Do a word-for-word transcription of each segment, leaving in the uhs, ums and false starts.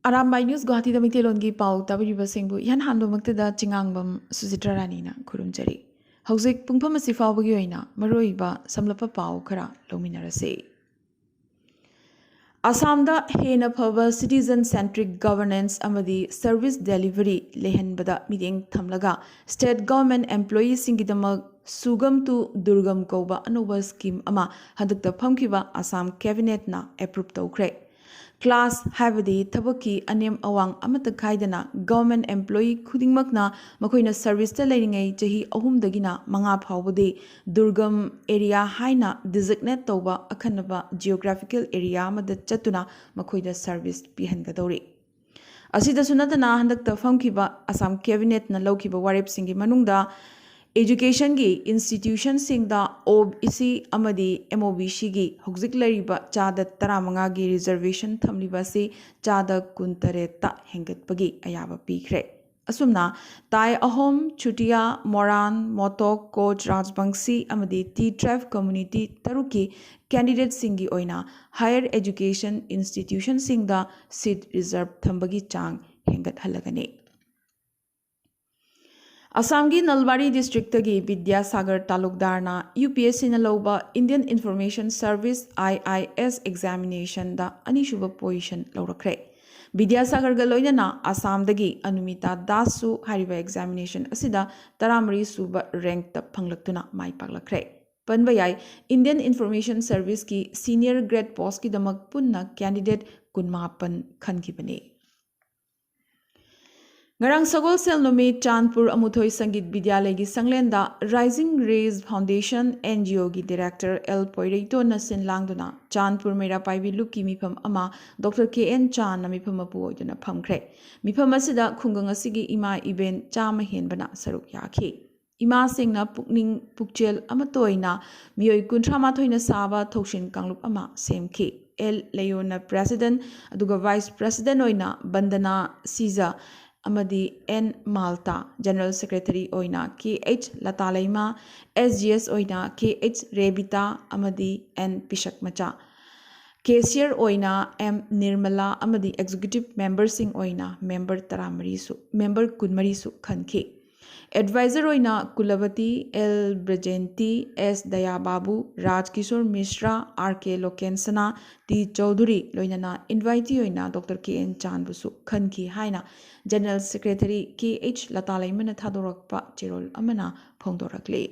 Arambai news ꯒꯨꯋꯥꯍꯥꯇꯤꯗ ꯃꯩꯇꯩꯂꯣꯟꯒꯤ ꯄꯥꯎ ꯇꯥꯕꯤꯔꯤꯕꯁꯤꯡꯕꯨ ꯏꯍꯥꯟ ꯍꯥꯟꯕꯃꯛꯇꯗ ꯆꯤꯉꯥꯡꯕꯝ ꯁꯨꯖꯤꯇ꯭ꯔ ꯔꯥꯅꯤꯅ ꯈꯨꯔꯨꯝꯖꯔꯤ꯫ ꯍꯧꯖꯤꯛ ꯄꯨꯡꯐꯝ ꯑꯁꯤ ꯐꯥꯎꯕꯒꯤ ꯑꯣꯏꯅ ꯃꯔꯨꯑꯣꯏꯕ ꯁꯝꯂꯞꯄ ꯄꯥꯎ ꯈꯔ ꯂꯧꯃꯤꯟꯅꯔꯁꯤ꯫ ꯑꯁꯥꯝꯗ ꯍꯦꯟꯅ ꯐꯕ citizen centric governance ꯑꯃꯗꯤ service delivery ꯂꯩꯍꯟꯕꯗ ꯃꯤꯠꯌꯦꯡ ꯊꯝꯂꯒ state government employeeꯁꯤꯡꯒꯤꯗꯃꯛ ꯁꯨꯒꯝ ꯇꯨ ꯗꯨꯔꯒꯝ ꯀꯧꯕ ꯑꯅꯧꯕ scheme ꯑꯃ ꯍꯟꯗꯛꯇ ꯐꯝꯈꯤꯕ ꯑꯁꯥꯝ cabinetꯅ approve ꯇꯧꯈ꯭ꯔꯦ꯫ Class ꯍꯥꯏꯕꯗꯤ ꯊꯕꯛꯀꯤ ꯑꯅꯦꯝ ꯑꯋꯥꯡ ꯑꯃꯠꯇ ꯈꯥꯏꯗꯅ government employee ꯈꯨꯗꯤꯡꯃꯛꯅ ꯃꯈꯣꯏꯅ serviceꯇ ꯂꯩꯔꯤꯉꯩ ꯆꯍꯤ ꯑꯍꯨꯝꯗꯒꯤꯅ ꯃꯉꯥ ꯐꯥꯎꯕꯗꯤ ꯗꯨꯔꯒꯝ area ꯍꯥꯏꯅ designate ꯇꯧꯕ ꯑꯈꯟꯅꯕ geographical area ꯑꯃꯗ ꯆꯠꯇꯨꯅ ꯃꯈꯣꯏꯗ service ꯄꯤꯍꯟꯒꯗꯧꯔꯤ꯫ ꯑꯁꯤꯗꯁꯨ ꯅꯠꯇꯅ ꯍꯟꯗꯛꯇ ꯐꯝꯈꯤꯕ ꯑꯁꯥꯝ cabinetꯅ ꯂꯧꯈꯤꯕ ꯋꯥꯔꯦꯞꯁꯤꯡꯒꯤ ꯃꯅꯨꯡꯗ educationꯒꯤ institutionꯁꯤꯡꯗ OBC ꯑꯃꯗꯤ MOBCꯒꯤ ꯍꯧꯖꯤꯛ ꯂꯩꯔꯤꯕ ꯆꯥꯗ ꯇꯔꯥꯃꯉꯥꯒꯤ reservation ꯊꯝꯂꯤꯕ ꯑꯁꯤ ꯆꯥꯗ ꯀꯨꯟꯇꯔꯦꯠꯇ ꯍꯦꯟꯒꯠꯄꯒꯤ ꯑꯌꯥꯕ ꯄꯤꯈ꯭ꯔꯦ꯫ ꯑꯁꯨꯝꯅ ꯇꯥꯏ ꯑꯍꯣꯝ, ꯆꯨꯇꯤꯌꯥ, ꯃꯣꯔꯥꯟ, ꯃꯣꯇꯣꯛ, ꯀꯣꯆ, ꯔꯥꯖꯕꯪꯁꯤ ꯑꯃꯗꯤ ꯇꯤ tribe community ꯇꯔꯨꯛꯀꯤ candidateꯁꯤꯡꯒꯤ ꯑꯣꯏꯅ higher education institutionꯁꯤꯡꯗ seat reserve ꯊꯝꯕꯒꯤ ꯆꯥꯡ ꯍꯦꯟꯒꯠꯍꯜꯂꯒꯅꯤ꯫ ꯑꯁꯥꯝꯒꯤ ꯅꯜꯕꯥꯔꯤ districtꯇꯒꯤ ꯕꯤꯗ꯭ꯌꯥꯁꯥꯒꯔ ꯇꯥꯂꯨꯛꯗꯥꯔꯅ UPSCꯅ ꯂꯧꯕ Indian Information Service, IIS, examinationꯗ ꯑꯅꯤꯁꯨꯕ position ꯂꯧꯔꯛꯈ꯭ꯔꯦ꯫ ꯕꯤꯗ꯭ꯌꯥꯁꯥꯒꯔꯒ ꯂꯣꯏꯅꯅ ꯑꯁꯥꯝꯗꯒꯤ ꯑꯅꯨꯃꯤꯇꯥ ꯗꯥꯁꯁꯨ ꯍꯥꯏꯔꯤꯕ examination ꯑꯁꯤꯗ ꯇꯔꯥꯃꯔꯤ ꯁꯨꯕ rankꯇ ꯐꯪꯂꯛꯇꯨꯅ ꯃꯥꯏ ꯄꯥꯛꯂꯛꯈ꯭ꯔꯦ꯫ ꯄꯟꯕ ꯌꯥꯏ, Indian Information Serviceꯀꯤ senior grade postꯀꯤꯗꯃꯛ ꯄꯨꯟꯅ candidate ꯀꯨꯟꯃꯥꯄꯟ ꯈꯟꯈꯤꯕꯅꯤ꯫ ꯉꯔꯥꯡ ꯁꯒꯣꯜꯁꯦꯜ ꯅꯨꯃꯤꯠ ꯆꯥꯟꯄꯨꯔ ꯑꯃꯨꯊꯣꯏ ꯁꯪꯒꯤꯠ ꯕꯤꯗ꯭ꯌꯥꯂꯌꯒꯤ ꯁꯪꯂꯦꯟꯗ Rising Rays Foundation, NGOꯒꯤ director L ꯄꯣꯏꯔꯩꯇꯣꯟꯅ ꯁꯤꯟ ꯂꯥꯡꯗꯨꯅ ꯆꯥꯟꯄꯨꯔ ꯃꯩꯔꯥ ꯄꯥꯏꯕꯤ ꯂꯨꯞꯀꯤ ꯃꯤꯐꯝ ꯑꯃ Doctor K N ꯆꯥꯟꯅ ꯃꯤꯐꯝ ꯃꯄꯨ ꯑꯣꯏꯗꯨꯅ ꯐꯝꯈ꯭ꯔꯦ꯫ ꯃꯤꯐꯝ ꯑꯁꯤꯗ ꯈꯨꯡꯒꯪ ꯑꯁꯤꯒꯤ ꯏꯃꯥ ꯏꯕꯦꯟ ꯆꯥꯝꯃ ꯍꯦꯟꯕꯅ ꯁꯔꯨꯛ ꯌꯥꯈꯤ꯫ ꯏꯃꯥꯁꯤꯡꯅ ꯄꯨꯛꯅꯤꯡ ꯄꯨꯛꯆꯦꯜ ꯑꯃꯠꯇ ꯑꯣꯏꯅ ꯃꯤꯑꯣꯏ ꯀꯨꯟꯊ꯭ꯔꯥ ꯃꯥꯊꯣꯏꯅ ꯁꯥꯕ ꯊꯧꯁꯤꯟ ꯀꯥꯡꯂꯨꯞ ꯑꯃ ꯁꯦꯝꯈꯤ꯫ L ꯂꯩꯌꯣꯟꯅ president, ꯑꯗꯨꯒ vice president ꯑꯣꯏꯅ ꯕꯟꯗꯅꯥ ꯁꯤꯖ ꯑꯃꯗꯤ N ꯃꯥꯜꯇꯥ, general secretary ꯑꯣꯏꯅ K H ꯂꯇꯥꯂꯩꯃ, SGS ꯑꯣꯏꯅ K H ꯔꯦꯕꯤꯇꯥ ꯑꯃꯗꯤ N ꯄꯤꯁꯛꯃꯆꯥ꯫ ꯀꯦꯁꯤꯌꯔ ꯑꯣꯏꯅ ꯑꯦꯝ ꯅꯤꯔꯃꯂꯥ ꯑꯃꯗꯤ ꯑꯦꯛꯖꯤꯀ꯭ꯌꯨꯇꯤꯚ ꯃꯦꯝꯕꯔꯁꯤꯡ ꯑꯣꯏꯅ ꯃꯦꯝꯕꯔ ꯇꯔꯥꯃꯔꯤꯁꯨ, ꯃꯦꯝꯕꯔ ꯀꯨꯟꯃꯔꯤꯁꯨ ꯈꯟꯈꯤ꯫ ꯑꯦꯗꯚꯥꯏꯖꯔ ꯑꯣꯏꯅ ꯀꯨꯂꯕꯇꯤ ꯑꯦꯜ ꯕ꯭ꯔꯖꯦꯟꯇꯤ, ꯑꯦꯁ ꯗꯌꯥꯕꯥꯕꯨ, ꯔꯥꯖ ꯀꯤꯁꯣꯔ ꯃꯤꯁ꯭ꯔꯥ, ꯑꯥꯔ ꯀꯦ ꯂꯣꯀꯦꯟꯁꯅꯥ, ꯇꯤ ꯆꯧꯙꯨꯔꯤ, ꯂꯣꯏꯅꯅ ꯏꯟꯚꯥꯏꯇꯤ ꯑꯣꯏꯅ ꯗꯣꯛꯇꯔ ꯀꯦ ꯑꯦꯟ ꯆꯥꯟꯕꯨꯁꯨ ꯈꯟꯈꯤ ꯍꯥꯏꯅ ꯖꯦꯅꯔꯦꯜ ꯁꯦꯀ꯭ꯔꯦꯇꯔꯤ ꯀꯦ ꯑꯩꯆ ꯂꯇꯥꯂꯩꯃꯅ ꯊꯥꯗꯣꯔꯛꯄ ꯆꯦꯔꯣꯜ ꯑꯃꯅ ꯐꯣꯡꯗꯣꯔꯛꯂꯤ꯫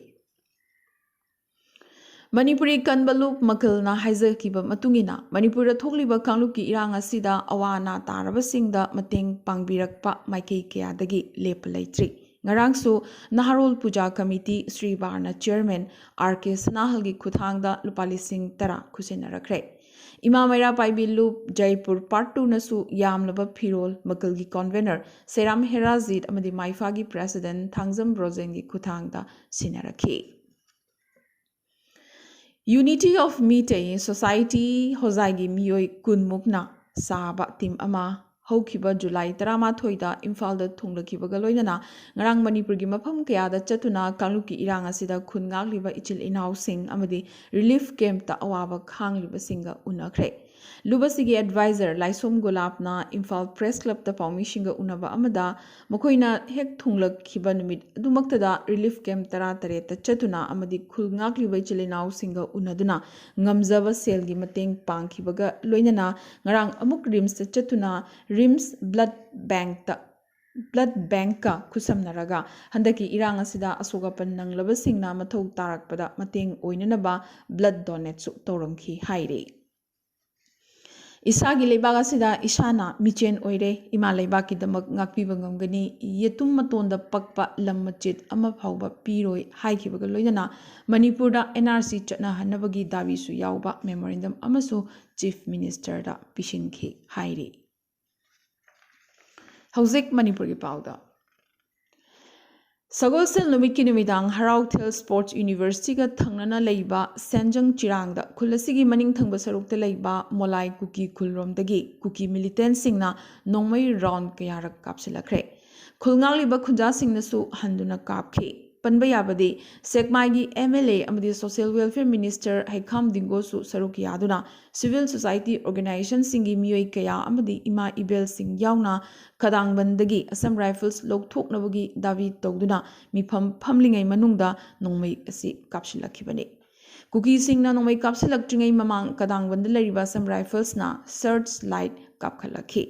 ꯃꯅꯤꯄꯨꯔꯤ ꯀꯟꯕ ꯂꯨꯞ ꯃꯀꯜꯅ ꯍꯥꯏꯖꯈꯤꯕ ꯃꯇꯨꯡ ꯏꯟꯅ, ꯃꯅꯤꯄꯨꯔꯗ ꯊꯣꯛꯂꯤꯕ ꯀꯥꯡꯂꯨꯞꯀꯤ ꯏꯔꯥꯡ ꯑꯁꯤꯗ ꯑꯋꯥ ꯑꯅꯥ ꯇꯥꯔꯕꯁꯤꯡꯗ ꯃꯇꯦꯡ ꯄꯥꯡꯕꯤꯔꯛꯄ ꯃꯥꯏꯀꯩ ꯀꯌꯥꯗꯒꯤ ꯂꯦꯞꯄ ꯂꯩꯇ꯭ꯔꯤ꯫ ꯉꯔꯥꯡꯁꯨ ꯅꯍꯥꯔꯣꯜ ꯄꯨꯖꯥ ꯀꯃꯤꯇꯤ, ꯁ꯭ꯔꯤ ꯕꯥꯔꯅ ꯆꯤꯌꯔꯃꯦꯟ ꯑꯥꯔ ꯀꯦ ꯁꯅꯥꯍꯜꯒꯤ ꯈꯨꯠꯊꯥꯡꯗ ꯂꯨꯄꯥ ꯂꯤꯁꯤꯡ ꯇꯔꯥ ꯈꯨꯠꯁꯤꯟꯅꯔꯛꯈ꯭ꯔꯦ꯫ ꯏꯃꯥ ꯃꯩꯔꯥ ꯄꯥꯏꯕꯤ ꯂꯨꯞ ꯖꯩꯄꯨꯔ ꯄꯥꯔꯠ ꯇꯨꯅꯁꯨ ꯌꯥꯝꯂꯕ ꯐꯤꯔꯣꯜ ꯃꯀꯜꯒꯤ ꯀꯣꯟꯚꯦꯅꯔ ꯁꯦꯔꯥꯝ ꯍꯦꯔꯥꯖꯤꯠ ꯑꯃꯗꯤ ꯃꯥꯏꯐꯥꯒꯤ ꯄ꯭ꯔꯦꯁꯤꯗꯦꯟ ꯊꯥꯡꯖꯝ ꯔꯣꯖꯦꯟꯒꯤ ꯈꯨꯠꯊꯥꯡꯗ ꯁꯤꯟꯅꯔꯛꯈꯤ꯫ Unity of Meitei Society ꯍꯣꯖꯥꯏꯒꯤ ꯃꯤꯑꯣꯏ ꯀꯨꯟꯃꯨꯛꯅ ꯁꯥꯕ ꯇꯤꯝ ꯑꯃ ꯍꯧꯈꯤꯕ ꯖꯨꯂꯥꯏ ꯇꯔꯥꯃꯥꯊꯣꯏꯗ ꯏꯝꯐꯥꯜꯗ ꯊꯨꯡꯂꯈꯤꯕꯒ ꯂꯣꯏꯅꯅ ꯉꯔꯥꯡ ꯃꯅꯤꯄꯨꯔꯒꯤ ꯃꯐꯝ ꯀꯌꯥꯗ ꯆꯠꯇꯨꯅ ꯀꯥꯡꯂꯨꯞꯀꯤ ꯏꯔꯥꯡ ꯑꯁꯤꯗ ꯈꯨꯟ ꯉꯥꯛꯂꯤꯕ ꯏꯆꯤꯜ ꯏꯅꯥꯎꯁꯤꯡ ꯑꯃꯗꯤ ꯔꯤꯂꯤꯐ ꯀꯦꯝꯞꯇ ꯑꯋꯥꯕ ꯈꯥꯡꯂꯤꯕꯁꯤꯡꯒ ꯎꯅꯈ꯭ꯔꯦ꯫ ꯂꯨꯞ ꯑꯁꯤꯒꯤ ꯑꯦꯗꯚꯥꯏꯖꯔ ꯂꯥꯏꯁꯣꯝ ꯒꯣꯂꯥꯞꯅ ꯏꯝꯐꯥꯜ ꯄ꯭ꯔꯦꯁ ꯀ꯭ꯂꯕꯇ ꯄꯥꯎꯃꯤꯁꯤꯡꯒ ꯎꯅꯕ ꯑꯃꯗ ꯃꯈꯣꯏꯅ ꯍꯦꯛ ꯊꯨꯡꯂꯛꯈꯤꯕ ꯅꯨꯃꯤꯠ ꯑꯗꯨꯃꯛꯇꯗ ꯔꯤꯂꯤꯐ ꯀꯦꯝꯞ ꯇꯔꯥꯇꯔꯦꯠꯇ ꯆꯠꯇꯨꯅ ꯑꯃꯗꯤ ꯈꯨꯜ ꯉꯥꯛꯂꯤꯕ ꯏꯆꯤꯜ ꯏꯅꯥꯎꯁꯤꯡꯒ ꯎꯅꯗꯨꯅ ꯉꯝꯖꯕ ꯁꯦꯜꯒꯤ ꯃꯇꯦꯡ ꯄꯥꯡꯈꯤꯕꯒ ꯂꯣꯏꯅꯅ ꯉꯔꯥꯡ ꯑꯃꯨꯛ ꯔꯤꯝꯁꯇ ꯆꯠꯇꯨꯅ ꯔꯤꯝꯁ ꯕ꯭ꯂꯗ ꯕꯦꯡꯛꯇ, ꯕ꯭ꯂꯗ ꯕꯦꯡꯛꯀ ꯈꯨꯠꯁꯝꯅꯔꯒ ꯍꯟꯗꯛꯀꯤ ꯏꯔꯥꯡ ꯑꯁꯤꯗ ꯑꯁꯣꯛ ꯑꯄꯟ ꯅꯪꯂꯕꯁꯤꯡꯅ ꯃꯊꯧ ꯇꯥꯔꯛꯄꯗ ꯃꯇꯦꯡ ꯑꯣꯏꯅꯅꯕ ꯕ꯭ꯂꯗ ꯗꯣꯅꯦꯠꯁꯨ ꯇꯧꯔꯝꯈꯤ ꯍꯥꯏꯔꯤ꯫ ꯏꯁꯥꯒꯤ ꯂꯩꯕꯥꯛ ꯑꯁꯤꯗ ꯏꯁꯥꯅ ꯃꯤꯆꯦꯟ ꯑꯣꯏꯔꯦ, ꯏꯃꯥ ꯂꯩꯕꯥꯛꯀꯤꯗꯃꯛ ꯉꯥꯛꯄꯤꯕ ꯉꯝꯒꯅꯤ, ꯌꯦꯇꯨꯝ ꯃꯇꯣꯟꯗ ꯄꯛꯄ ꯂꯝ ꯃꯆꯦꯠ ꯑꯃ ꯐꯥꯎꯕ ꯄꯤꯔꯣꯏ ꯍꯥꯏꯈꯤꯕꯒ ꯂꯣꯏꯅꯅ ꯃꯅꯤꯄꯨꯔꯗ ꯑꯦꯟ ꯑꯥꯔ ꯁꯤ ꯆꯠꯅꯍꯟꯅꯕꯒꯤ ꯗꯥꯕꯤꯁꯨ ꯌꯥꯎꯕ ꯃꯦꯃꯣꯔꯦꯟꯗꯝ ꯑꯃꯁꯨ ꯆꯤꯐ ꯃꯤꯅꯤꯁꯇꯔꯗ ꯄꯤꯁꯤꯟꯈꯤ ꯍꯥꯏꯔꯤ꯫ ꯍꯧꯖꯤꯛ ꯃꯅꯤꯄꯨꯔꯒꯤ ꯄꯥꯎꯗ꯫ ꯁꯒꯣꯜꯁꯦꯜ ꯅꯨꯃꯤꯠꯀꯤ ꯅꯨꯃꯤꯗꯥꯡ ꯍꯔꯥꯎꯊꯦꯜ ꯁ꯭ꯄꯣꯔꯠꯁ ꯌꯨꯅꯤꯚꯔꯁꯤꯇꯤꯒ ꯊꯪꯅꯅ ꯂꯩꯕ ꯁꯦꯟꯖꯪ ꯆꯤꯔꯥꯡꯗ ꯈꯨꯜ ꯑꯁꯤꯒꯤ ꯃꯅꯤꯡ ꯊꯪꯕ ꯁꯔꯨꯛꯇ ꯂꯩꯕ ꯃꯣꯂꯥꯏ ꯀꯨꯀꯤ ꯈꯨꯜꯔꯣꯝꯗꯒꯤ ꯀꯨꯀꯤ ꯃꯤꯂꯤꯇꯦꯟꯠꯁꯤꯡꯅ ꯅꯣꯡꯃꯩ ꯔꯥꯎꯟ ꯀꯌꯥꯔꯛ ꯀꯥꯞꯁꯤꯜꯂꯛꯈ꯭ꯔꯦ꯫ ꯈꯨꯜ ꯉꯥꯛꯂꯤꯕ ꯈꯨꯟꯖꯥꯁꯤꯡꯅꯁꯨ ꯍꯟꯗꯨꯅ ꯀꯥꯞꯈꯤ꯫ ꯄꯟꯕ ꯌꯥꯕꯗꯤ, ꯁꯦꯛꯃꯥꯏꯒꯤ M L A ꯑꯃꯗꯤ Social Welfare Minister ꯍꯩꯈꯥꯝ ꯗꯤꯡꯒꯣꯁꯨ ꯁꯔꯨꯛ ꯌꯥꯗꯨꯅ civil society organizationꯁꯤꯡꯒꯤ ꯃꯤꯑꯣꯏ ꯀꯌꯥ ꯑꯃꯗꯤ ꯏꯃꯥ ꯏꯕꯦꯜꯁꯤꯡ ꯌꯥꯎꯅ ꯈꯗꯥꯡꯕꯟꯗꯒꯤ Assam Rifles ꯂꯧꯊꯣꯛꯅꯕꯒꯤ ꯗꯥꯕꯤ ꯇꯧꯗꯨꯅ ꯃꯤꯐꯝ ꯐꯝꯂꯤꯉꯩ ꯃꯅꯨꯡꯗ ꯅꯣꯡꯃꯩ ꯑꯁꯤ ꯀꯥꯞꯁꯤꯜꯂꯛꯈꯤꯕꯅꯤ꯫ ꯀꯨꯀꯤꯁꯤꯡꯅ ꯅꯣꯡꯃꯩ ꯀꯥꯞꯁꯤꯜꯂꯛꯇ꯭ꯔꯤꯉꯩ ꯃꯃꯥꯡ ꯀꯗꯥꯡꯕꯟꯗ ꯂꯩꯔꯤꯕ Assam Riflesꯅ search light ꯀꯥꯞꯈꯠꯂꯛꯈꯤ꯫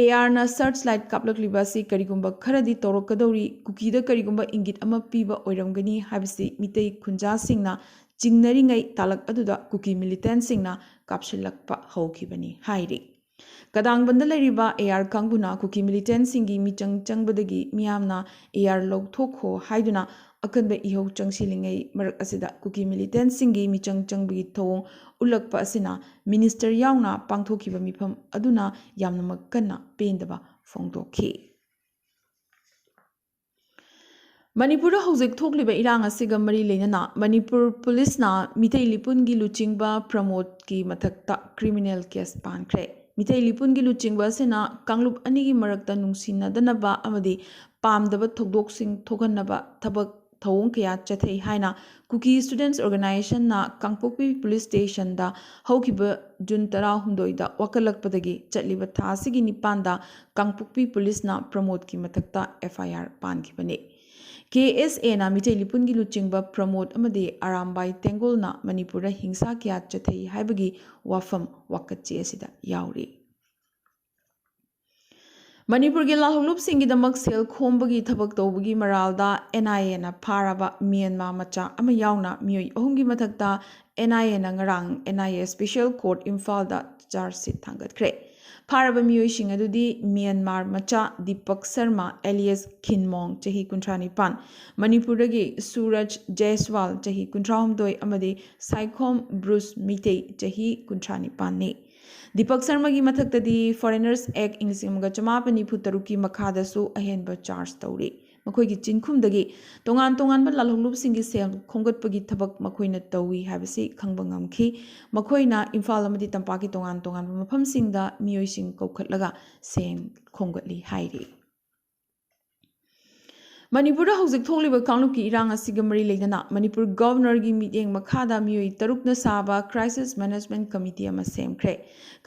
ARꯅ search light ꯀꯥꯞꯂꯛꯂꯤꯕ ꯑꯁꯤ ꯀꯔꯤꯒꯨꯝꯕ ꯈꯔꯗꯤ ꯇꯧꯔꯛꯀꯗꯧꯔꯤ, ꯀꯨꯀꯤꯗ ꯀꯔꯤꯒꯨꯝꯕ ꯏꯪꯒꯤꯠ ꯑꯃ ꯄꯤꯕ ꯑꯣꯏꯔꯝꯒꯅꯤ ꯍꯥꯏꯕꯁꯤ ꯃꯤꯇꯩ ꯈꯨꯟꯖꯥꯁꯤꯡꯅ ꯆꯤꯡꯅꯔꯤꯉꯩ ꯇꯥꯂꯛ ꯑꯗꯨꯗ ꯀꯨꯀꯤ militantꯁꯤꯡꯅ ꯀꯥꯞꯁꯤꯜꯂꯛꯄ ꯍꯧꯈꯤꯕꯅꯤ ꯍꯥꯏꯔꯤ꯫ ꯀꯗꯥꯡꯕꯟꯗ ꯂꯩꯔꯤꯕ AR ꯀꯥꯡꯕꯨꯅ ꯀꯨꯀꯤ militantꯁꯤꯡꯒꯤ ꯃꯤꯆꯪ ꯆꯪꯕꯗꯒꯤ ꯃꯤꯌꯥꯝꯅ AR ꯂꯧꯊꯣꯛꯈꯣ ꯍꯥꯏꯗꯨꯅ ꯑꯀꯟꯕ ꯏꯍꯧ ꯆꯪꯁꯤꯜꯂꯤꯉꯩ ꯃꯔꯛ ꯑꯁꯤꯗ ꯀꯨꯀꯤ militantꯁꯤꯡꯒꯤ ꯃꯤꯆꯪ ꯆꯪꯕꯒꯤ ꯊꯧꯑꯣꯡ ꯎꯠꯂꯛꯄ ꯑꯁꯤꯅ minister ꯌꯥꯎꯅ ꯄꯥꯡꯊꯣꯛꯈꯤꯕ ꯃꯤꯐꯝ ꯑꯗꯨꯅ ꯌꯥꯝꯅꯃꯛ ꯀꯟꯅ ꯄꯦꯟꯗꯕ ꯐꯣꯡꯗꯣꯛꯈꯤ꯫ ꯃꯅꯤꯄꯨꯔꯗ ꯍꯧꯖꯤꯛ ꯊꯣꯛꯂꯤꯕ ꯏꯔꯥꯡ ꯑꯁꯤꯒ ꯃꯔꯤ ꯂꯩꯅꯅ ꯃꯅꯤꯄꯨꯔ ꯄꯨꯂꯤꯁꯅ ꯃꯤꯇꯩ ꯂꯤꯄꯨꯟꯒꯤ ꯂꯨꯆꯤꯡꯕ ꯄ꯭ꯔꯃꯣꯗꯀꯤ ꯃꯊꯛꯇ criminal case ꯄꯥꯟꯈ꯭ꯔꯦ꯫ ꯃꯤꯇꯩ ꯂꯤꯄꯨꯟꯒꯤ ꯂꯨꯆꯤꯡꯕ ꯑꯁꯤꯅ ꯀꯥꯡꯂꯨꯞ ꯑꯅꯤꯒꯤ ꯃꯔꯛꯇ ꯅꯨꯡꯁꯤꯅꯗꯅꯕ ꯑꯃꯗꯤ ꯄꯥꯝꯗꯕ ꯊꯧꯗꯣꯛꯁꯤꯡ ꯊꯣꯛꯍꯟꯅꯕ ꯊꯕꯛ ꯊꯧꯑꯣꯡ ꯀꯌꯥ ꯆꯠꯊꯩ ꯍꯥꯏꯅ ꯀꯨꯀꯤ Students Organizationꯅ ꯀꯥꯡꯄꯣꯛꯄꯤ police stationꯗ ꯍꯧꯈꯤꯕ ꯖꯨꯟ ꯇꯔꯥꯍꯨꯝꯗꯣꯏꯗ ꯋꯥꯀꯠꯂꯛꯄꯗꯒꯤ ꯆꯠꯂꯤꯕ ꯊꯥ ꯑꯁꯤꯒꯤ ꯅꯤꯄꯥꯟꯗ ꯀꯥꯡꯄꯣꯛꯄꯤ ꯄꯨꯂꯤꯁꯅ ꯄ꯭ꯔꯃꯣꯗꯀꯤ ꯃꯊꯛꯇ FIR ꯄꯥꯟꯈꯤꯕꯅꯤ꯫ KSAꯅ ꯃꯤꯇꯩ ꯂꯤꯄꯨꯟꯒꯤ ꯂꯨꯆꯤꯡꯕ ꯄ꯭ꯔꯃꯣꯗ ꯑꯃꯗꯤ ꯑꯔꯥꯝꯕꯥꯏ ꯇꯦꯡꯒꯣꯜꯅ ꯃꯅꯤꯄꯨꯔꯗ ꯍꯤꯡꯁꯥ ꯀꯌꯥ ꯆꯠꯊꯩ ꯍꯥꯏꯕꯒꯤ ꯋꯥꯐꯝ ꯋꯥꯀꯠ ꯆꯦ ꯑꯁꯤꯗ ꯌꯥꯎꯔꯤ꯫ ꯃꯅꯤꯄꯨꯔꯒꯤ ꯂꯥꯜꯍꯧꯂꯨꯞꯁꯤꯡꯒꯤꯗꯃꯛ ꯁꯦꯜ ꯈꯣꯝꯕꯒꯤ ꯊꯕꯛ ꯇꯧꯕꯒꯤ ꯃꯔꯥꯜꯗ NIAꯅ ꯐꯥꯔꯕ ꯃ꯭ꯌꯥꯟꯃꯥꯔ ꯃꯆꯥ ꯑꯃ ꯌꯥꯎꯅ ꯃꯤꯑꯣꯏ ꯑꯍꯨꯝꯒꯤ ꯃꯊꯛꯇ NIAꯅ ꯉꯔꯥꯡ NIA Special Court ꯏꯝꯐꯥꯜꯗ charge sheet ꯊꯥꯡꯒꯠꯈ꯭ꯔꯦ꯫ ꯐꯥꯔꯕ ꯃꯤꯑꯣꯏꯁꯤꯡ ꯑꯗꯨꯗꯤ ꯃ꯭ꯌꯥꯟꯃꯥꯔ ꯃꯆꯥ ꯗꯤꯄꯛ ꯁꯔꯃ alias ꯈꯤꯟꯃꯣꯡ, ꯆꯍꯤ ꯀꯨꯟꯊ꯭ꯔꯥ ꯅꯤꯄꯥꯟ, ꯃꯅꯤꯄꯨꯔꯗꯒꯤ ꯁꯨꯔꯖ ꯖꯩꯁꯋꯥꯜ, ꯆꯍꯤ ꯀꯨꯟꯊ꯭ꯔꯥ ꯍꯨꯝꯗꯣꯏ, ꯑꯃꯗꯤ ꯁꯥꯏꯈꯣꯝ ꯕ꯭ꯔꯨꯁ ꯃꯤꯇꯩ, ꯆꯍꯤ ꯀꯨꯟꯊ꯭ꯔꯥ ꯅꯤꯄꯥꯟꯅꯤ꯫ ꯗꯤꯄꯛ ꯁꯔꯃꯒꯤ ꯃꯊꯛꯇꯗꯤ Foreigners Act ꯏꯪ ꯂꯤꯁꯤꯡ ꯑꯃꯒ ꯆꯃꯥꯄꯟ ꯅꯤꯐꯨ ꯇꯔꯨꯛꯀꯤ ꯃꯈꯥꯗꯁꯨ ꯑꯍꯦꯟꯕ charge ꯇꯧꯔꯤ꯫ ꯃꯈꯣꯏꯒꯤ ꯆꯤꯟꯈꯨꯝꯗꯒꯤ ꯇꯣꯉꯥꯟ ꯇꯣꯉꯥꯟꯕ ꯂꯥꯜꯍꯧꯂꯨꯞꯁꯤꯡꯒꯤ ꯁꯦꯜ ꯈꯣꯝꯒꯠꯄꯒꯤ ꯊꯕꯛ ꯃꯈꯣꯏꯅ ꯇꯧꯏ ꯍꯥꯏꯕꯁꯤ ꯈꯪꯕ ꯉꯝꯈꯤ꯫ ꯃꯈꯣꯏꯅ ꯏꯝꯐꯥꯜ ꯑꯃꯗꯤ ꯇꯝꯄꯥꯛꯀꯤ ꯇꯣꯉꯥꯟ ꯇꯣꯉꯥꯟꯕ ꯃꯐꯝꯁꯤꯡꯗ ꯃꯤꯑꯣꯏꯁꯤꯡ ꯀꯧꯈꯠꯂꯒ ꯁꯦꯜ ꯈꯣꯝꯒꯠꯂꯤ ꯍꯥꯏꯔꯤ꯫ ꯃꯅꯤꯄꯨꯔꯗ ꯍꯧꯖꯤꯛ ꯊꯣꯛꯂꯤꯕ ꯀꯥꯡꯂꯨꯞꯀꯤ ꯏꯔꯥꯡ ꯑꯁꯤꯒ ꯃꯔꯤ ꯂꯩꯅꯅ ꯃꯅꯤꯄꯨꯔ ꯒꯚꯔꯅꯔꯒꯤ ꯃꯤꯠꯌꯦꯡ ꯃꯈꯥꯗ ꯃꯤꯑꯣꯏ ꯇꯔꯨꯛꯅ ꯁꯥꯕ crisis management committee ꯑꯃ ꯁꯦꯝꯈ꯭ꯔꯦ꯫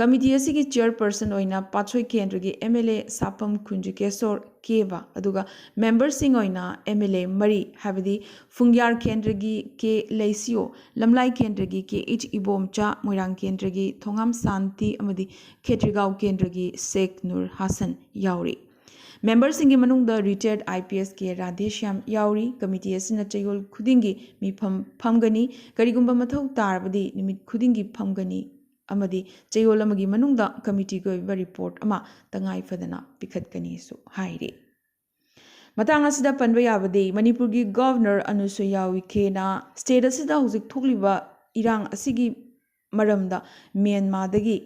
Committee ꯑꯁꯤꯒꯤ chairperson ꯑꯣꯏꯅ ꯄꯥꯠꯁꯣꯏ ꯀꯦꯟꯗ꯭ꯔꯒꯤ M L A ꯁꯥꯄꯝ ꯀꯨꯟꯖꯨꯀꯦꯁꯣꯔ ꯀꯦꯕ, ꯑꯗꯨꯒ memberꯁꯤꯡ ꯑꯣꯏꯅ M L A ꯃꯔꯤ, ꯍꯥꯏꯕꯗꯤ ꯐꯨꯡꯌꯥꯔ ꯀꯦꯟꯗ꯭ꯔꯒꯤ ꯀꯦ ꯂꯩꯁꯤꯌꯣ, ꯂꯝꯂꯥꯏ ꯀꯦꯟꯗ꯭ꯔꯒꯤ ꯀꯦ ꯑꯩꯆ ꯏꯕꯣꯝꯆꯥ, ꯃꯣꯏꯔꯥꯡ ꯀꯦꯟꯗ꯭ꯔꯒꯤ ꯊꯣꯉꯥꯝ ꯁꯥꯟꯇꯤ ꯑꯃꯗꯤ ꯈꯦꯇ꯭ꯔꯤꯒꯥꯎ ꯀꯦꯟꯗ꯭ꯔꯒꯤ ꯁꯦꯈ ꯅꯨꯔ ꯍꯥꯁꯟ ꯌꯥꯎꯔꯤ꯫ Memberꯁꯤꯡꯒꯤ ꯃꯅꯨꯡꯗ retired I P S ꯀꯦ ꯔꯥꯙꯦꯁ꯭ꯌꯥꯝ ꯌꯥꯎꯔꯤ꯫ Committee ꯑꯁꯤꯅ ꯆꯌꯣꯜ ꯈꯨꯗꯤꯡꯒꯤ ꯃꯤꯐꯝ ꯐꯝꯒꯅꯤ꯫ ꯀꯔꯤꯒꯨꯝꯕ ꯃꯊꯧ ꯇꯥꯔꯕꯗꯤ ꯅꯨꯃꯤꯠ ꯈꯨꯗꯤꯡꯒꯤ ꯐꯝꯒꯅꯤ ꯑꯃꯗꯤ ꯆꯌꯣꯜ ꯑꯃꯒꯤ ꯃꯅꯨꯡꯗ committeeꯒꯤ ꯑꯣꯏꯕ report ꯑꯃ ꯇꯉꯥꯏ ꯐꯗꯅ ꯄꯤꯈꯠꯀꯅꯤꯁꯨ ꯍꯥꯏꯔꯤ꯫ ꯃꯇꯥꯡ ꯑꯁꯤꯗ ꯄꯟꯕ ꯌꯥꯕꯗꯤ, ꯃꯅꯤꯄꯨꯔꯒꯤ ꯒꯚꯔꯅꯔ ꯑꯅꯨꯁꯨꯏꯌꯥ ꯎꯏꯀꯦꯅ state ꯑꯁꯤꯗ ꯍꯧꯖꯤꯛ ꯊꯣꯛꯂꯤꯕ ꯏꯔꯥꯡ ꯑꯁꯤꯒꯤ ꯃꯔꯝꯗ ꯃ꯭ꯌꯥꯟꯃꯥꯔꯗꯒꯤ,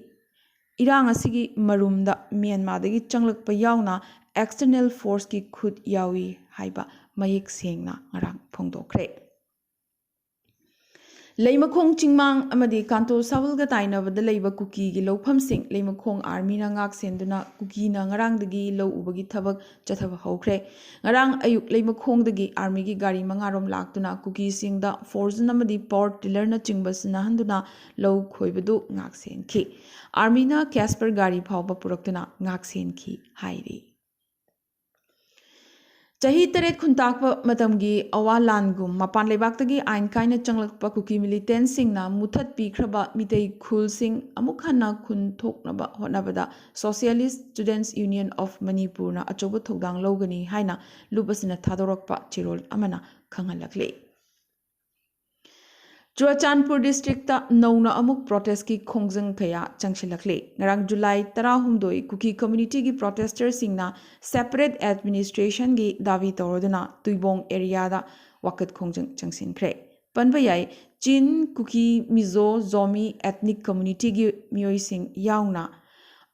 ꯏꯔꯥꯡ ꯑꯁꯤꯒꯤ ꯃꯔꯨꯝꯗ ꯃ꯭ꯌꯥꯟꯃꯥꯔꯗꯒꯤ ꯆꯪꯂꯛꯄ ꯌꯥꯎꯅ external forceꯀꯤ ꯈꯨꯠ ꯌꯥꯎꯏ ꯍꯥꯏꯕ ꯃꯌꯦꯛ ꯁꯦꯡꯅ ꯉꯔꯥꯡ ꯐꯣꯡꯗꯣꯛꯈ꯭ꯔꯦ꯫ ꯂꯩꯃꯈꯣꯡ ꯆꯤꯡꯃꯥꯡ ꯑꯃꯗꯤ ꯀꯥꯟꯇꯣ ꯁꯥꯋꯜꯒ ꯇꯥꯏꯅꯕꯗ ꯂꯩꯕ ꯀꯨꯀꯤꯒꯤ ꯂꯧꯐꯝꯁꯤꯡ ꯂꯩꯃꯈꯣꯡ armyꯅ ꯉꯥꯛ ꯁꯦꯟꯗꯨꯅ ꯀꯨꯀꯤꯅ ꯉꯔꯥꯡꯗꯒꯤ ꯂꯧ ꯎꯕꯒꯤ ꯊꯕꯛ ꯆꯠꯊꯕ ꯍꯧꯈ꯭ꯔꯦ꯫ ꯉꯔꯥꯡ ꯑꯌꯨꯛ ꯂꯩꯃꯈꯣꯡꯗꯒꯤ armyꯒꯤ ꯒꯥꯔꯤ ꯃꯉꯥꯔꯣꯝ ꯂꯥꯛꯇꯨꯅ ꯀꯨꯀꯤꯁꯤꯡꯗ fortune ꯑꯃꯗꯤ power tillerꯅꯆꯤꯡꯕ ꯁꯤꯟꯅꯍꯟꯗꯨꯅ ꯂꯧ ꯈꯣꯏꯕꯗꯨ ꯉꯥꯛ ꯁꯦꯟꯈꯤ꯫ Armyꯅ Casper ꯒꯥꯔꯤ ꯐꯥꯎꯕ ꯄꯨꯔꯛꯇꯨꯅ ꯉꯥꯛ ꯁꯦꯟꯈꯤ ꯍꯥꯏꯔꯤ꯫ ꯆꯍꯤ ꯇꯔꯦꯠ ꯈꯨꯟꯇꯥꯛꯄ ꯃꯇꯝꯒꯤ ꯑꯋꯥ ꯂꯥꯟꯒꯨꯝ ꯃꯄꯥꯟ ꯂꯩꯕꯥꯛꯇꯒꯤ ꯑꯥꯏꯟ ꯀꯥꯏꯅ ꯆꯪꯂꯛꯄ ꯀꯨꯀꯤ militantꯁꯤꯡꯅ ꯃꯨꯊꯠꯄꯤꯈ꯭ꯔꯕ ꯃꯤꯇꯩ ꯈꯨꯜꯁꯤꯡ ꯑꯃꯨꯛ ꯍꯟꯅ ꯈꯨꯟ ꯊꯣꯛꯅꯕ ꯍꯣꯠꯅꯕꯗ Socialist Students Union of Manipurꯅ ꯑꯆꯧꯕ ꯊꯧꯗꯥꯡ ꯂꯧꯒꯅꯤ ꯍꯥꯏꯅ ꯂꯨꯞ ꯑꯁꯤꯅ ꯊꯥꯗꯣꯔꯛꯄ ꯆꯦꯔꯣꯜ ꯑꯃꯅ ꯈꯪꯍꯜꯂꯛꯂꯤ꯫ ꯆꯨꯔꯥꯆꯥꯟꯄꯨꯔ districtꯇ ꯅꯧꯅ ꯑꯃꯨꯛ protestꯀꯤ ꯈꯣꯡꯖꯪ ꯀꯌꯥ ꯆꯪꯁꯤꯜꯂꯛꯂꯤ꯫ ꯉꯔꯥꯡ ꯖꯨꯂꯥꯏ ꯇꯔꯥꯍꯨꯝꯗꯣꯏ ꯀꯨꯀꯤ communityꯒꯤ protesterꯁꯤꯡꯅ separate administrationꯒꯤ ꯗꯥꯕꯤ ꯇꯧꯔꯗꯨꯅ ꯇꯨꯏꯕꯣꯡ areaꯗ ꯋꯥꯀꯠ ꯈꯣꯡꯖꯪ ꯆꯪꯁꯤꯟꯈ꯭ꯔꯦ꯫ ꯄꯟꯕ ꯌꯥꯏ, ꯆꯤꯟ, ꯀꯨꯀꯤ, ꯃꯤꯖꯣ, ꯖꯣꯃꯤ ethnic communityꯒꯤ ꯃꯤꯑꯣꯏꯁꯤꯡ ꯌꯥꯎꯅ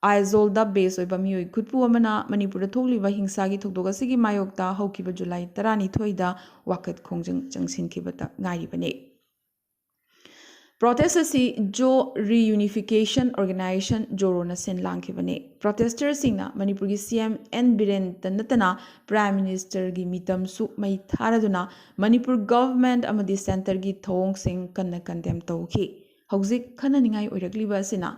ꯑꯥꯏꯖꯣꯜꯗ base ꯑꯣꯏꯕ ꯃꯤꯑꯣꯏ ꯈꯨꯠꯄꯨ ꯑꯃꯅ ꯃꯅꯤꯄꯨꯔꯗ ꯊꯣꯛꯂꯤꯕ ꯍꯤꯡꯁꯥꯒꯤ ꯊꯧꯗꯣꯛ ꯑꯁꯤꯒꯤ ꯃꯥꯌꯣꯛꯇ ꯍꯧꯈꯤꯕ ꯖꯨꯂꯥꯏ ꯇꯔꯥꯅꯤꯊꯣꯏꯗ ꯋꯥꯀꯠ ꯈꯣꯡꯖꯪ ꯆꯪꯁꯤꯟꯈꯤꯕꯇ ꯉꯥꯏꯔꯤꯕꯅꯤ꯫ Protest ꯑꯁꯤ ꯖꯣ ꯔꯤꯌꯨꯅꯤꯐꯤꯀꯦꯁꯟ ꯑꯣꯔꯒꯅꯥꯏꯖꯦꯁꯟ, ꯖꯣꯔꯣꯅ ꯁꯤꯟ ꯂꯥꯡꯈꯤꯕꯅꯤ꯫ ꯄ꯭ꯔꯣꯇꯦꯁꯇꯔꯁꯤꯡꯅ ꯃꯅꯤꯄꯨꯔꯒꯤ ꯁꯤ ꯑꯦꯝ ꯑꯦꯟ ꯕꯤꯔꯦꯟꯇ ꯅꯠꯇꯅ ꯄ꯭ꯔꯥꯏꯝ ꯃꯤꯅꯤꯁꯇꯔꯒꯤ ꯃꯤꯇꯝꯁꯨ ꯃꯩ ꯊꯥꯔꯗꯨꯅ ꯃꯅꯤꯄꯨꯔ ꯒꯚꯔꯟꯃꯦꯟꯠ ꯑꯃꯗꯤ ꯁꯦꯟꯇꯔꯒꯤ ꯊꯧꯑꯣꯡꯁꯤꯡ ꯀꯟꯅ ꯀꯟꯗꯦꯝ ꯇꯧꯈꯤ꯫ ꯍꯧꯖꯤꯛ ꯈꯟꯅꯅꯤꯡꯉꯥꯏ ꯑꯣꯏꯔꯛꯂꯤꯕ ꯑꯁꯤꯅ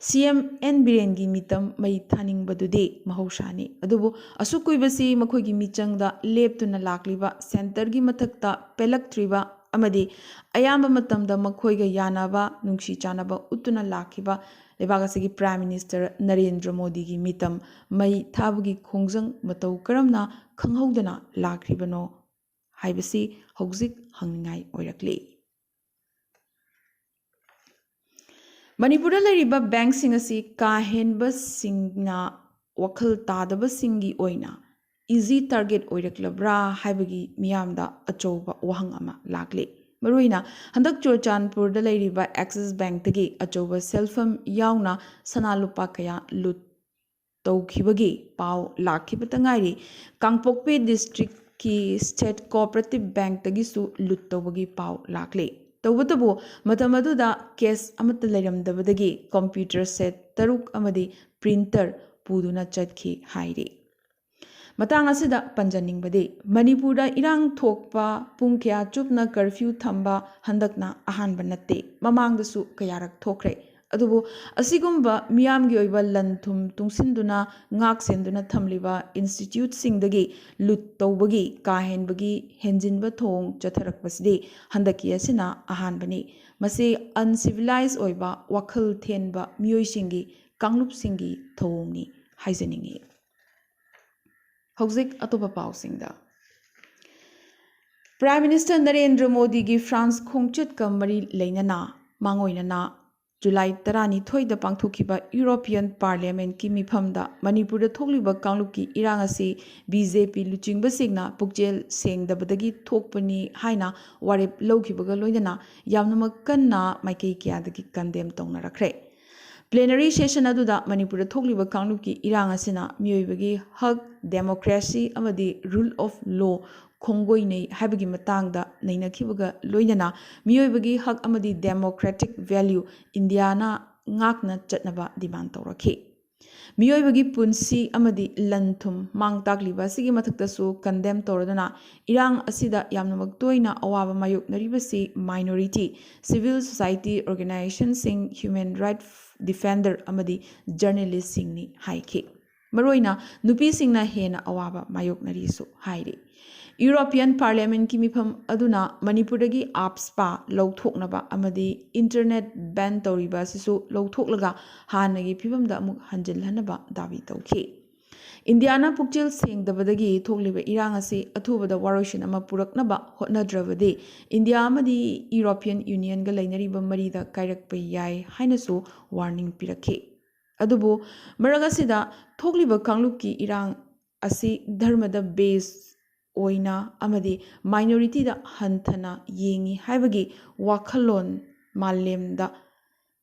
ꯁꯤ ꯑꯦꯝ ꯑꯦꯟ ꯕꯤꯔꯦꯟꯒꯤ ꯃꯤꯇꯝ ꯃꯩ ꯊꯥꯅꯤꯡꯕꯗꯨꯗꯤ ꯃꯍꯧꯁꯥꯅꯤ꯫ ꯑꯗꯨꯕꯨ ꯑꯁꯨꯛ ꯀꯨꯏꯕꯁꯤ ꯃꯈꯣꯏꯒꯤ ꯃꯤꯆꯪꯗ ꯂꯦꯞꯇꯨꯅ ꯂꯥꯛꯂꯤꯕ ꯁꯦꯟꯇꯔꯒꯤ ꯃꯊꯛꯇ ꯄꯦꯜꯂꯛꯇ꯭ꯔꯤꯕ ꯑꯃꯗꯤ ꯑꯌꯥꯝꯕ ꯃꯇꯝꯗ ꯃꯈꯣꯏꯒ ꯌꯥꯅꯕ, ꯅꯨꯡꯁꯤ ꯆꯥꯟꯅꯕ ꯎꯠꯇꯨꯅ ꯂꯥꯛꯈꯤꯕ ꯂꯩꯕꯥꯛ ꯑꯁꯤꯒꯤ ꯄ꯭ꯔꯥꯏꯝ ꯃꯤꯅꯤꯁꯇꯔ ꯅꯔꯦꯟꯗ꯭ꯔ ꯃꯣꯗꯤꯒꯤ ꯃꯤꯇꯝ ꯃꯩ ꯊꯥꯕꯒꯤ ꯈꯣꯡꯖꯪ ꯃꯇꯧ ꯀꯔꯝꯅ ꯈꯪꯍꯧꯗꯅ ꯂꯥꯛꯈ꯭ꯔꯤꯕꯅꯣ ꯍꯥꯏꯕꯁꯤ ꯍꯧꯖꯤꯛ ꯍꯪꯅꯤꯡꯉꯥꯏ ꯑꯣꯏꯔꯛꯂꯤ꯫ ꯃꯅꯤꯄꯨꯔꯗ ꯂꯩꯔꯤꯕ ꯕꯦꯡꯛꯁꯤꯡ ꯑꯁꯤ ꯀꯥ ꯍꯦꯟꯕꯁꯤꯡꯅ ꯋꯥꯈꯜ ꯇꯥꯗꯕꯁꯤꯡꯒꯤ ꯑꯣꯏꯅ ꯏꯖꯤ ꯇꯥꯔꯒꯦꯠ ꯑꯣꯏꯔꯛꯂꯕ꯭ꯔꯥ ꯍꯥꯏꯕꯒꯤ ꯃꯤꯌꯥꯝꯗ ꯑꯆꯧꯕ ꯋꯥꯍꯪ ꯑꯃ ꯂꯥꯛꯂꯤ꯫ ꯃꯔꯨꯑꯣꯏꯅ ꯍꯟꯗꯛ ꯆꯨꯔꯆꯥꯟꯄꯨꯔꯗ ꯂꯩꯔꯤꯕ ꯑꯦꯛꯁꯤꯁ ꯕꯦꯡꯛꯇꯒꯤ ꯑꯆꯧꯕ ꯁꯦꯜꯐꯝ ꯌꯥꯎꯅ ꯁꯅꯥ ꯂꯨꯄꯥ ꯀꯌꯥ ꯂꯨꯠ ꯇꯧꯈꯤꯕꯒꯤ ꯄꯥꯎ ꯂꯥꯛꯈꯤꯕꯇ ꯉꯥꯏꯔꯤ꯫ ꯀꯥꯡꯄꯣꯛꯄꯤ ꯗꯤꯁꯇ꯭ꯔꯤꯛꯀꯤ ꯁ꯭ꯇꯦꯠ ꯀꯣꯑꯣꯄꯔꯦꯇꯤꯚ ꯕꯦꯡꯛꯇꯒꯤꯁꯨ ꯂꯨꯠ ꯇꯧꯕꯒꯤ ꯄꯥꯎ ꯂꯥꯛꯂꯤ꯫ ꯇꯧꯕꯇꯕꯨ ꯃꯇꯝ ꯑꯗꯨꯗ ꯀꯦꯁ ꯑꯃꯠꯇ ꯂꯩꯔꯝꯗꯕꯗꯒꯤ ꯀꯝꯄ꯭ꯌꯨꯇꯔ ꯁꯦꯠ ꯇꯔꯨꯛ ꯑꯃꯗꯤ ꯄ꯭ꯔꯤꯟꯇꯔ ꯄꯨꯗꯨꯅ ꯆꯠꯈꯤ ꯍꯥꯏꯔꯤ꯫ ꯃꯇꯥꯡ ꯑꯁꯤꯗ ꯄꯟꯖꯅꯤꯡꯕꯗꯤ, ꯃꯅꯤꯄꯨꯔꯗ ꯏꯔꯥꯡ ꯊꯣꯛꯄ, ꯄꯨꯡ ꯀꯌꯥ ꯆꯨꯞꯅ ꯀꯔꯐ꯭ꯌꯨ ꯊꯝꯕ ꯍꯟꯗꯛꯅ ꯑꯍꯥꯟꯕ ꯅꯠꯇꯦ, ꯃꯃꯥꯡꯗꯁꯨ ꯀꯌꯥꯔꯛ ꯊꯣꯛꯈ꯭ꯔꯦ꯫ ꯑꯗꯨꯕꯨ ꯑꯁꯤꯒꯨꯝꯕ ꯃꯤꯌꯥꯝꯒꯤ ꯑꯣꯏꯕ ꯂꯟ ꯊꯨꯝ ꯇꯨꯡꯁꯤꯟꯗꯨꯅ ꯉꯥꯛ ꯁꯦꯟꯗꯨꯅ ꯊꯝꯂꯤꯕ ꯏꯟꯁꯇꯤꯇ꯭ꯌꯨꯠꯁꯤꯡꯗꯒꯤ ꯂꯨꯠ ꯇꯧꯕꯒꯤ ꯀꯥ ꯍꯦꯟꯕꯒꯤ ꯍꯦꯟꯖꯤꯟꯕ ꯊꯧꯑꯣꯡ ꯆꯠꯊꯔꯛꯄꯁꯤꯗꯤ ꯍꯟꯗꯛꯀꯤ ꯑꯁꯤꯅ ꯑꯍꯥꯟꯕꯅꯤ꯫ ꯃꯁꯤ ꯑꯟꯁꯤꯚꯤꯂꯥꯏꯖ ꯑꯣꯏꯕ, ꯋꯥꯈꯜ ꯊꯦꯟꯕ ꯃꯤꯑꯣꯏꯁꯤꯡꯒꯤ, ꯀꯥꯡꯂꯨꯞꯁꯤꯡꯒꯤ ꯊꯧꯑꯣꯡꯅꯤ ꯍꯥꯏꯖꯅꯤꯡꯏ꯫ ꯍꯧꯖꯤꯛ ꯑꯇꯣꯞꯄ ꯄꯥꯎꯁꯤꯡꯗ꯫ ꯄ꯭ꯔꯥꯏꯝ ꯃꯤꯅꯤꯁꯇꯔ ꯅꯔꯦꯟꯗ꯭ꯔ ꯃꯣꯗꯤꯒꯤ ꯐ꯭ꯔꯥꯟꯁ ꯈꯣꯡꯆꯠꯀ ꯃꯔꯤ ꯂꯩꯅꯅ ꯃꯥꯡꯑꯣꯏꯅꯅ ꯖꯨꯂꯥꯏ ꯇꯔꯥꯅꯤꯊꯣꯏꯗ ꯄꯥꯡꯊꯣꯛꯈꯤꯕ ꯌꯨꯔꯣꯄꯤꯌꯟ ꯄꯥꯔꯂꯤꯌꯥꯃꯦꯟꯠꯀꯤ ꯃꯤꯐꯝꯗ ꯃꯅꯤꯄꯨꯔꯗ ꯊꯣꯛꯂꯤꯕ ꯀꯥꯡꯂꯨꯞꯀꯤ ꯏꯔꯥꯡ ꯑꯁꯤ ꯕꯤ ꯖꯦ ꯄꯤ ꯂꯨꯆꯤꯡꯕꯁꯤꯡꯅ ꯄꯨꯛꯆꯦꯜ ꯁꯦꯡꯗꯕꯗꯒꯤ ꯊꯣꯛꯄꯅꯤ ꯍꯥꯏꯅ ꯋꯥꯔꯦꯞ ꯂꯧꯈꯤꯕꯒ ꯂꯣꯏꯅꯅ ꯌꯥꯝꯅꯃꯛ ꯀꯟꯅ ꯃꯥꯏꯀꯩ ꯀꯌꯥꯗꯒꯤ ꯀꯟꯗꯦꯝ ꯇꯧꯅꯔꯛꯈ꯭ꯔꯦ꯫ ꯄ꯭ꯂꯦꯅꯔꯤ ꯁꯦꯁꯟ ꯑꯗꯨꯗ ꯃꯅꯤꯄꯨꯔꯗ ꯊꯣꯛꯂꯤꯕ ꯀꯥꯡꯂꯨꯞꯀꯤ ꯏꯔꯥꯡ ꯑꯁꯤꯅ ꯃꯤꯑꯣꯏꯕꯒꯤ ꯍꯛ, ꯗꯦꯃꯣꯀ꯭ꯔꯦꯁꯤ ꯑꯃꯗꯤ ꯔꯨꯜ ꯑꯣꯐ ꯂꯣ ꯈꯣꯡꯒꯣꯏꯅꯩ ꯍꯥꯏꯕꯒꯤ ꯃꯇꯥꯡꯗ ꯅꯩꯅꯈꯤꯕꯒ ꯂꯣꯏꯅꯅ ꯃꯤꯑꯣꯏꯕꯒꯤ ꯍꯛ ꯑꯃꯗꯤ democratic value ꯏꯟꯗꯤꯌꯥꯅ ꯉꯥꯛꯅ ꯆꯠꯅꯕ demand ꯇꯧꯔꯛꯈꯤ꯫ ꯃꯤꯑꯣꯏꯕꯒꯤ ꯄꯨꯟꯁꯤ ꯑꯃꯗꯤ ꯂꯟ ꯊꯨꯝ ꯃꯥꯡ ꯇꯥꯛꯂꯤꯕ ꯑꯁꯤꯒꯤ ꯃꯊꯛꯇꯁꯨ condemn ꯇꯧꯔꯗꯨꯅ ꯏꯔꯥꯡ ꯑꯁꯤꯗ ꯌꯥꯝꯅꯃꯛ ꯇꯣꯏꯅ ꯑꯋꯥꯕ ꯃꯥꯌꯣꯛꯅꯔꯤꯕꯁꯤ minority, civil society organizationꯁꯤꯡ, human right defender ꯑꯃꯗꯤ journalistꯁꯤꯡꯅꯤ ꯍꯥꯏꯈꯤ꯫ ꯃꯔꯨꯑꯣꯏꯅ ꯅꯨꯄꯤꯁꯤꯡꯅ ꯍꯦꯟꯅ ꯑꯋꯥꯕ ꯃꯥꯌꯣꯛꯅꯔꯤꯁꯨ ꯍꯥꯏꯔꯤ꯫ European Parliamentꯀꯤ ꯃꯤꯐꯝ ꯑꯗꯨꯅ ꯃꯅꯤꯄꯨꯔꯗꯒꯤ AFSPA ꯂꯧꯊꯣꯛꯅꯕ ꯑꯃꯗꯤ internet ban ꯇꯧꯔꯤꯕ ꯑꯁꯤꯁꯨ ꯂꯧꯊꯣꯛꯂꯒ ꯍꯥꯟꯅꯒꯤ ꯐꯤꯕꯝꯗ ꯑꯃꯨꯛ ꯍꯟꯖꯤꯜꯍꯟꯅꯕ ꯗꯥꯕꯤ ꯇꯧꯈꯤ꯫ ꯏꯟꯗꯤꯌꯥꯅ ꯄꯨꯛꯆꯦꯜ ꯁꯦꯡꯗꯕꯗꯒꯤ ꯊꯣꯛꯂꯤꯕ ꯏꯔꯥꯡ ꯑꯁꯤ ꯑꯊꯨꯕꯗ ꯋꯥꯔꯣꯏꯁꯤꯟ ꯑꯃ ꯄꯨꯔꯛꯅꯕ ꯍꯣꯠꯅꯗ꯭ꯔꯕꯗꯤ ꯏꯟꯗꯤꯌꯥ ꯑꯃꯗꯤ European Unionꯒ ꯂꯩꯅꯔꯤꯕ ꯃꯔꯤꯗ ꯀꯥꯏꯔꯛꯄ ꯌꯥꯏ ꯍꯥꯏꯅꯁꯨ warning ꯄꯤꯔꯛꯈꯤ꯫ ꯑꯗꯨꯕꯨ ꯃꯔꯛ ꯑꯁꯤꯗ ꯊꯣꯛꯂꯤꯕ ꯀꯥꯡꯂꯨꯞꯀꯤ ꯏꯔꯥꯡ ꯑꯁꯤ ꯙꯔꯃꯗ base ꯑꯣꯏꯅ ꯑꯃꯗꯤ minorityꯗ ꯍꯟꯊꯅ ꯌꯦꯡꯏ ꯍꯥꯏꯕꯒꯤ ꯋꯥꯈꯜꯂꯣꯟ ꯃꯥꯂꯦꯝꯗ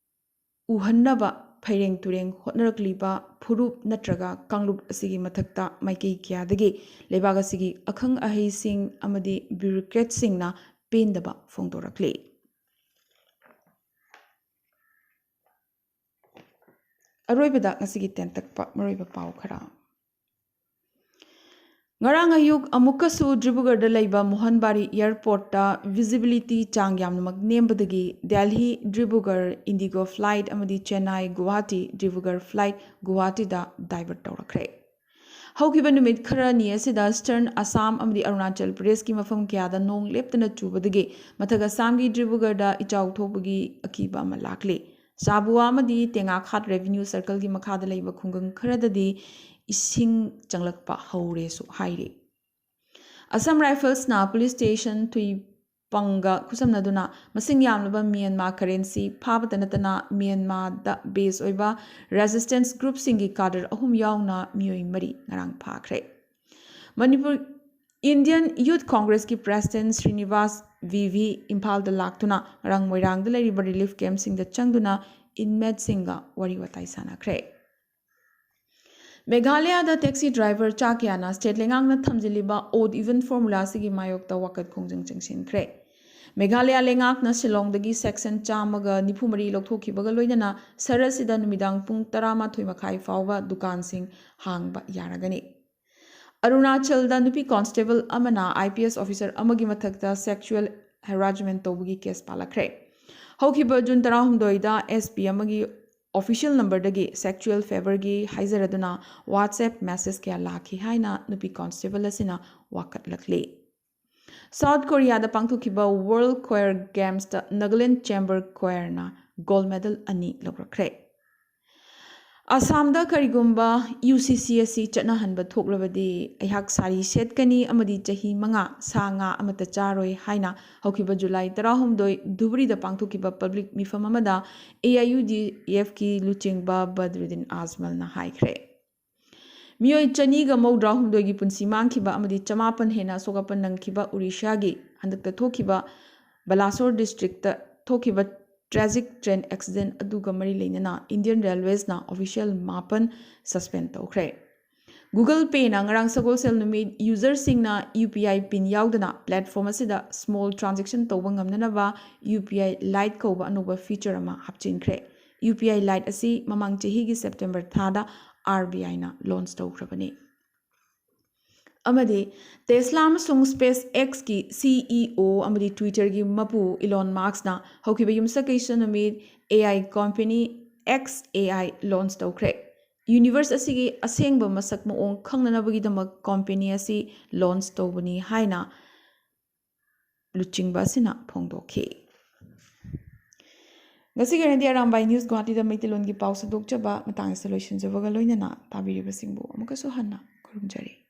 ꯎꯍꯟꯅꯕ ꯐꯩꯔꯦꯡ ꯇꯨꯔꯦꯡ ꯍꯣꯠꯅꯔꯛꯂꯤꯕ ꯐꯨꯔꯨꯞ ꯅꯠꯇ꯭ꯔꯒ ꯀꯥꯡꯂꯨꯞ ꯑꯁꯤꯒꯤ ꯃꯊꯛꯇ ꯃꯥꯏꯀꯩ ꯀꯌꯥꯗꯒꯤ ꯂꯩꯕꯥꯛ ꯑꯁꯤꯒꯤ ꯑꯈꯪ ꯑꯍꯩꯁꯤꯡ ꯑꯃꯗꯤ bureaucratꯁꯤꯡꯅ ꯄꯦꯟꯗꯕ ꯐꯣꯡꯗꯣꯔꯛꯂꯤ꯫ ꯑꯔꯣꯏꯕꯗ ꯉꯁꯤꯒꯤ ꯇꯦꯟꯇꯛꯄ ꯃꯔꯨꯑꯣꯏꯕ ꯄꯥꯎ ꯈꯔ꯫ ꯉꯔꯥꯡ ꯑꯌꯨꯛ ꯑꯃꯨꯛꯀꯁꯨ ꯗꯤꯕ꯭ꯔꯨꯒꯔꯗ ꯂꯩꯕ ꯃꯣꯍꯟꯕꯥꯔꯤ airportꯇ visibility ꯆꯥꯡ ꯌꯥꯝꯅꯃꯛ ꯅꯦꯝꯕꯗꯒꯤ ꯗꯦꯜꯍꯤ ꯗꯤꯕ꯭ꯔꯨꯒꯔ Indigo flight ꯑꯃꯗꯤ ꯆꯦꯟꯅꯥꯏ ꯒꯨꯋꯥꯍꯥꯇꯤ ꯗꯤꯕ꯭ꯔꯨꯒꯔ flight ꯒꯨꯋꯥꯍꯥꯇꯤꯗ divert ꯇꯧꯔꯛꯈ꯭ꯔꯦ꯫ ꯍꯧꯈꯤꯕ ꯅꯨꯃꯤꯠ ꯈꯔꯅꯤ ꯑꯁꯤꯗ Eastern Assam ꯑꯃꯗꯤ ꯑꯔꯨꯅꯥꯆꯜ ꯄ꯭ꯔꯗꯦꯁꯀꯤ ꯃꯐꯝ ꯀꯌꯥꯗ ꯅꯣꯡ ꯂꯦꯞꯇꯅ ꯆꯨꯕꯗꯒꯤ ꯃꯊꯛ ꯑꯁꯥꯝꯒꯤ ꯗꯤꯕ꯭ꯔꯨꯒꯔꯗ ꯏꯆꯥꯎ ꯊꯣꯛꯄꯒꯤ ꯑꯀꯤꯕ ꯑꯃ ꯂꯥꯛꯂꯤ꯫ ꯆꯥꯕꯨꯋꯥ ꯑꯃꯗꯤ ꯇꯦꯡꯉꯥꯈꯥꯠ revenue circleꯒꯤ ꯃꯈꯥꯗ ꯂꯩꯕ ꯈꯨꯡꯒꯪ ꯈꯔꯗꯗꯤ ꯏꯁꯤꯡ ꯆꯪꯂꯛꯄ ꯍꯧꯔꯦꯁꯨ ꯍꯥꯏꯔꯤ꯫ Assam Riflesꯅ police station ꯊꯨꯏꯄꯪꯒ ꯈꯨꯠꯁꯝꯅꯗꯨꯅ ꯃꯁꯤꯡ ꯌꯥꯝꯂꯕ ꯃ꯭ꯌꯥꯟꯃꯥꯔ currency ꯐꯥꯕꯇ ꯅꯠꯇꯅ ꯃ꯭ꯌꯥꯟꯃꯥꯔꯗ base ꯑꯣꯏꯕ resistance groupꯁꯤꯡꯒꯤ cadre ꯑꯍꯨꯝ ꯌꯥꯎꯅ ꯃꯤꯑꯣꯏ ꯃꯔꯤ ꯉꯔꯥꯡ ꯐꯥꯈ꯭ꯔꯦ꯫ ꯃꯅꯤꯄꯨꯔ Indian Youth Congressꯀꯤ president ꯁ꯭ꯔꯤꯅꯤꯕꯥꯁ ꯚꯤ ꯚꯤ ꯏꯝꯐꯥꯜꯗ ꯂꯥꯛꯇꯨꯅ ꯉꯔꯥꯡ ꯃꯣꯏꯔꯥꯡꯗ ꯂꯩꯔꯤꯕ relief campꯁꯤꯡꯗ ꯆꯪꯗꯨꯅ inmateꯁꯤꯡꯒ ꯋꯥꯔꯤ ꯋꯥꯇꯥꯏ ꯁꯥꯟꯅꯈ꯭ꯔꯦ꯫ ꯃꯦꯘꯥꯂꯌꯥꯗ taxi driver ꯆꯥ ꯀꯌꯥꯅ state ꯂꯩꯉꯥꯛꯅ ꯊꯝꯖꯤꯜꯂꯤꯕ odd even formula ꯑꯁꯤꯒꯤ ꯃꯥꯌꯣꯛꯇ ꯋꯥꯀꯠ ꯈꯣꯡꯖꯪ ꯆꯪꯁꯤꯟꯈ꯭ꯔꯦ꯫ ꯃꯦꯘꯥꯂꯌꯥ ꯂꯩꯉꯥꯛꯅ ꯁꯤꯂꯣꯡꯗꯒꯤ section ꯆꯥꯝꯃꯒ ꯅꯤꯐꯨ ꯃꯔꯤ ꯂꯧꯊꯣꯛꯈꯤꯕꯒ ꯂꯣꯏꯅꯅ ꯁꯍꯔ ꯑꯁꯤꯗ ꯅꯨꯃꯤꯗꯥꯡ ꯄꯨꯡ ꯇꯔꯥꯃꯥꯊꯣꯏ ꯃꯈꯥꯏ ꯐꯥꯎꯕ ꯗꯨꯀꯥꯟꯁꯤꯡ ꯍꯥꯡꯕ ꯌꯥꯔꯒꯅꯤ꯫ ꯑꯔꯨꯅꯥꯆꯜꯗ ꯅꯨꯄꯤ constable ꯑꯃꯅ IPS officer ꯑꯃꯒꯤ ꯃꯊꯛꯇ sexual harassment ꯇꯧꯕꯒꯤ case ꯄꯥꯜꯂꯛꯈ꯭ꯔꯦ꯫ ꯍꯧꯈꯤꯕ June ꯇꯔꯥꯍꯨꯝꯗꯣꯏꯗ SP ꯑꯃꯒꯤ official numberꯗꯒꯤ sexual favourꯒꯤ ꯍꯥꯏꯖꯔꯗꯨꯅ WhatsApp message ꯀꯌꯥ ꯂꯥꯛꯈꯤ ꯍꯥꯏꯅ ꯅꯨꯄꯤ constable ꯑꯁꯤꯅ ꯋꯥꯀꯠꯂꯛꯂꯤ꯫ South Koreaꯗ ꯄꯥꯡꯊꯣꯛꯈꯤꯕ World Choir Gamesꯇ Nagaland Chamber Choirꯅ gold medal ꯑꯅꯤ ꯂꯧꯔꯛꯈ꯭ꯔꯦ꯫ ꯑꯁꯥꯝꯗ ꯀꯔꯤꯒꯨꯝꯕ UCC ꯑꯁꯤ ꯆꯠꯅꯍꯟꯕ ꯊꯣꯛꯂꯕꯗꯤ ꯑꯩꯍꯥꯛ ꯁꯥꯔꯤ ꯁꯦꯠꯀꯅꯤ ꯑꯃꯗꯤ ꯆꯍꯤ ꯃꯉꯥ ꯁꯥ ꯉꯥ ꯑꯃꯠꯇ ꯆꯥꯔꯣꯏ ꯍꯥꯏꯅ ꯍꯧꯈꯤꯕ July ꯇꯔꯥꯍꯨꯝꯗꯣꯏ ꯙꯨꯕ꯭ꯔꯤꯗ ꯄꯥꯡꯊꯣꯛꯈꯤꯕ public ꯃꯤꯐꯝ ꯑꯃꯗ AIUDFꯀꯤ ꯂꯨꯆꯤꯡꯕ ꯕꯗ꯭ꯔꯨꯗꯤꯟ ꯑꯖꯃꯜꯅ ꯍꯥꯏꯈ꯭ꯔꯦ꯫ ꯃꯤꯑꯣꯏ ꯆꯅꯤꯒ ꯃꯧꯗ꯭ꯔꯥꯍꯨꯝꯗꯣꯏꯒꯤ ꯄꯨꯟꯁꯤ ꯃꯥꯡꯈꯤꯕ ꯑꯃꯗꯤ ꯆꯃꯥꯄꯟ ꯍꯦꯟꯅ ꯑꯁꯣꯛ ꯑꯄꯟ ꯅꯪꯈꯤꯕ Odishaꯒꯤ ꯍꯟꯗꯛꯇ ꯊꯣꯛꯈꯤꯕ Balasore districtꯇ ꯊꯣꯛꯈꯤꯕ tragic train accident ꯑꯗꯨꯒ ꯃꯔꯤ ꯂꯩꯅꯅ Indian Railwaysꯅ official ꯃꯥꯄꯟ suspend ꯇꯧꯈ꯭ꯔꯦ꯫ Google Payꯅ ꯉꯔꯥꯡ ꯁꯒꯣꯜꯁꯦꯜ ꯅꯨꯃꯤꯠ userꯁꯤꯡꯅ UPI pin ꯌꯥꯎꯗꯅ platform ꯑꯁꯤꯗ small transaction ꯇꯧꯕ ꯉꯝꯅꯅꯕ UPI Lite ꯀꯧꯕ ꯑꯅꯧꯕ feature ꯑꯃ ꯍꯥꯞꯆꯤꯟꯈ꯭ꯔꯦ꯫ UPI Lite ꯑꯁꯤ ꯃꯃꯥꯡ ꯆꯍꯤꯒꯤ September ꯊꯥꯗ RBIꯅ launch ꯇꯧꯈ꯭ꯔꯕꯅꯤ꯫ ꯑꯃꯗꯤ Tesla ꯑꯃꯁꯨꯡ SpaceXꯀꯤ CEO ꯑꯃꯗꯤ Twitterꯒꯤ ꯃꯄꯨ Elon Muskꯅ ꯍꯧꯈꯤꯕ ꯌꯨꯝꯁꯀꯩꯁ ꯅꯨꯃꯤꯠ AI company xAI launch ꯇꯧꯈ꯭ꯔꯦ꯫ Universe ꯑꯁꯤꯒꯤ ꯑꯁꯦꯡꯕ ꯃꯁꯛ ꯃꯑꯣꯡ ꯈꯪꯅꯅꯕꯒꯤꯗꯃꯛ company ꯑꯁꯤ launch ꯇꯧꯕꯅꯤ ꯍꯥꯏꯅ ꯂꯨꯆꯤꯡꯕ ꯑꯁꯤꯅ ꯐꯣꯡꯗꯣꯛꯈꯤ꯫ ꯉꯁꯤꯒꯤ ꯑꯣꯏꯅꯗꯤ ꯑꯔꯥꯝꯕꯥꯏ News ꯒꯨꯋꯥꯍꯥꯇꯤꯗ ꯃꯩꯇꯩꯂꯣꯟꯒꯤ ꯄꯥꯎ ꯁꯟꯗꯣꯛꯆꯕ ꯃꯇꯥꯡ ꯑꯁꯤꯗ ꯂꯣꯏꯁꯤꯟꯖꯕꯒ ꯂꯣꯏꯅꯅ ꯇꯥꯕꯤꯔꯤꯕꯁꯤꯡꯕꯨ ꯑꯃꯨꯛꯀꯁꯨ ꯍꯟꯅ ꯈꯨꯔꯨꯝꯖꯔꯤ꯫